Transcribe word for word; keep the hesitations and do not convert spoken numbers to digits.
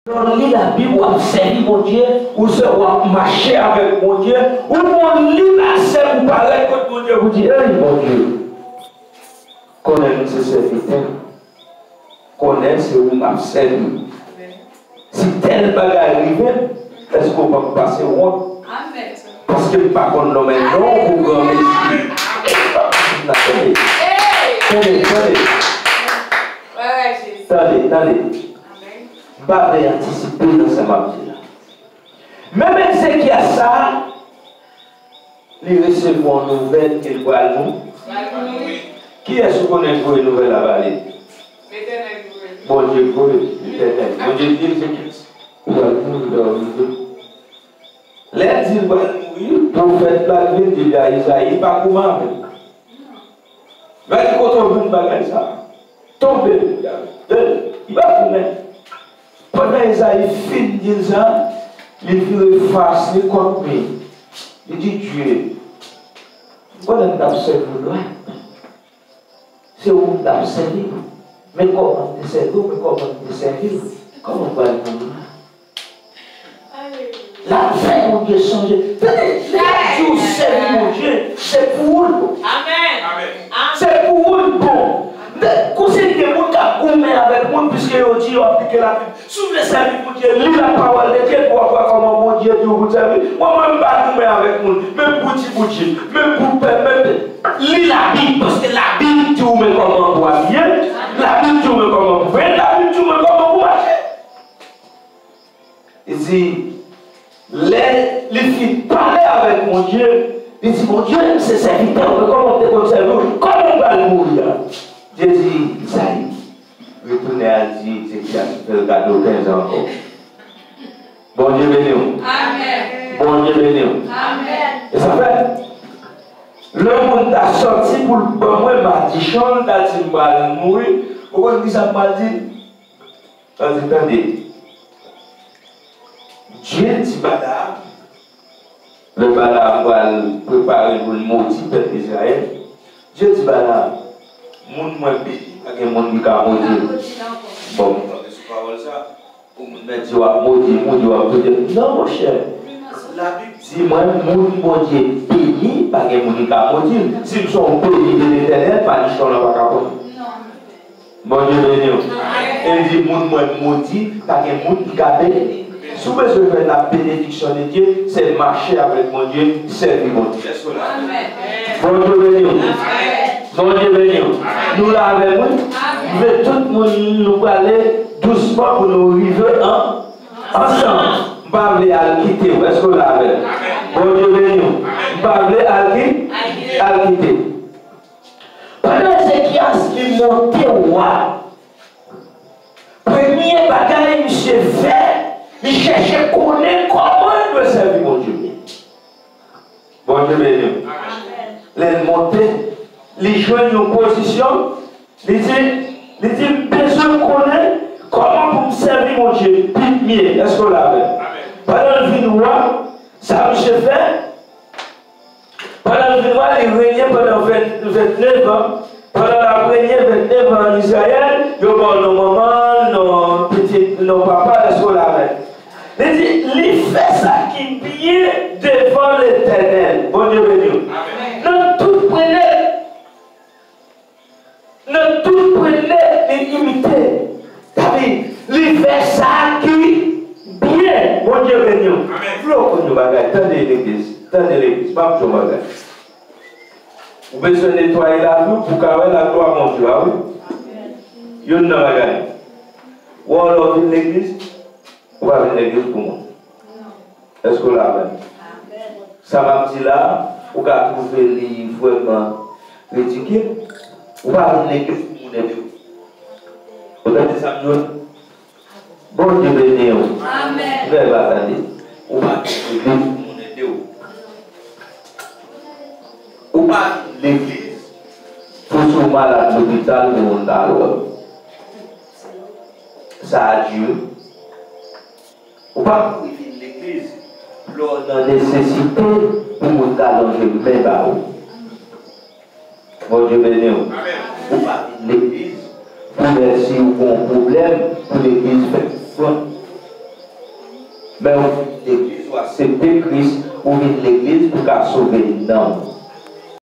Lè w li Labib, w ap sèvi Bondye, ou sè w ap mache avèk Bondye, ou gon libète pou parèt kot Bondye pou di, ey, Bondye, konnen m se sèvitè w, konnen se ou m ap sèvi. Si tèl bagay rive m, èske w p ap pase wont? Paske m pa konn nonmen non w pou granmesi. Tande, tande, tande. Tande, tande. M pa vle antisipe nan sa m ap di la. Menm Ezekyas sa a, li resevwa yon nouvèl ke l pral mou-, kiyès ou konnen k voye nouvèl la ba li? Bondye voye, Letènèl. Bondye di Ezekyas, ou pral mouri lè w rive. Lè l di l pral mouri, pwofèt la vin di l, Izayi, pa goumen avè l. Gade kote w jwenn bagay sa a. Tonbe, li pa tounen. Pandan Ezayi fin di l sa, li vire fas li kont mi. Li di, Dye, m konnen m t ap sèvi w dwat. Se ou m t ap sèvi. Men kòman m te sèvi w, men kòman m te sèvi w, kòman m pral mouri la? L ap fè Bondye sonje. Tande, lè yo di w sèvi Bondye, se pou ou l bon. Se pou ou l bon. Konsa gen moun k ap goumen avèk moun, piske yo di yo aplike Labib. Si w vle sèvi Bondye, li Lapawòl de Dye, epi w ap wè kòman Bondye di w pou w sèvi. Mwen, mwen, m pa goumen avèk moun. Menm pou ti bout jip, menm pou pèp, menm li Labib, paske Labib di w men kòman pou w abiye, Labib di w men kòman pou w, Labib di w men kòman pou w mache. Li di, lè li fin pale avèk Bondye, li di, Bondye, m se sèvitè w, men kòman m te konn sèvi w? Kòman m pral mouri a? Dye di, Izayi, retounen al di Ezekyas fè l kado kenz an ankò. Bondye beni w. Bondye beni w. E sa fèt. Lè yon moun ta sòti pou l ban mwen madichon, l ta di m pral mouri, ou konn kisa m pral di l? Tande, tande. Dye di Balaam, lè Balaam pral prepare l pou l modi pèp Izrayèl, Dye di Balaam, moun mwen beni, pa gen moun ki ka modi l. Bon, m kanpe sou pawòl sa. Ou moun mèt di w ap modi, moun di w ap modi. Non, monchè. Labib di mwen, moun Bondye beni, pa gen moun ki ka modi l. Si m se yon beni de Letènèl, madichon an pa ka pran. Bondye beni w. E l di, moun mwen modi, pa gen moun ki ka beni. Si w bezwen jwenn la bénédiction de Dieu, se mache avèk Bondye, sèvi Bondye. Bondye beni w. Bondye beni w. Nou la avè m, wi. M vle tout moun nou prale dousman pou nou rive an, ansanm. M pa vle al kite w. Èske w la avè m? Bondye beni w. M pa vle al ki-, al kite. Pandan Ezekyas li monte wa, premye bagay misye fè, li chèche konnen kòman l dwe sèvi Bondye. Bondye beni w. Lè l monte, li jwenn yon pozisyon, li di, li di, m bezwen konnen kòman pou m sèvi Bondye pi byen. Èske w la avè m? Pandan l vin wa, sa misye fè? Pandan l vin wa, li renye pandan ven, vennèf an. Pandan l ap renye vennèf an ann Izrayèl, yo ba w non manman l, non pitit, non papa l, èske w la avè m? Li di, li fè sa ki byen devan Letènèl. Bondye beni w. Nan tout pwen nèt, nan tout pwen nèt, li imite. Sa vle di, li fè sa ki byen. Bondye beni w. M vle w konn yon bagay. Tande legliz. Tande legliz. M ap di w yon bagay. Ou bezwen netwaye lavi w pou w ka wè laglwa Bondye a, wi. Youn nan bagay. Wè w lè w vin legliz, ou pa vin legliz pou mwen. Èske w la avè m? Sa m ap di la a, ou ka twouve li vrèman ridikil. Ou pa vin legliz pou moun ede w. Ou tande sa m di w la? Bondye beni w. Frè Batali, ou pa vin legliz pou moun ede w. Ou pa vin legliz pou si w malad lopital pou moun ta wè w. Sa a di wi. Ou pa kouri vin legliz lè w nan nesesite pou moun ta lonje men ba ou. Bondye beni w. Ou pa vin legliz pou lè si w gen yon pwoblèm, pou legliz fè konfront. Men ou vin legliz, ou aksepte Kris, ou vin legliz pou ka sove nanm ou.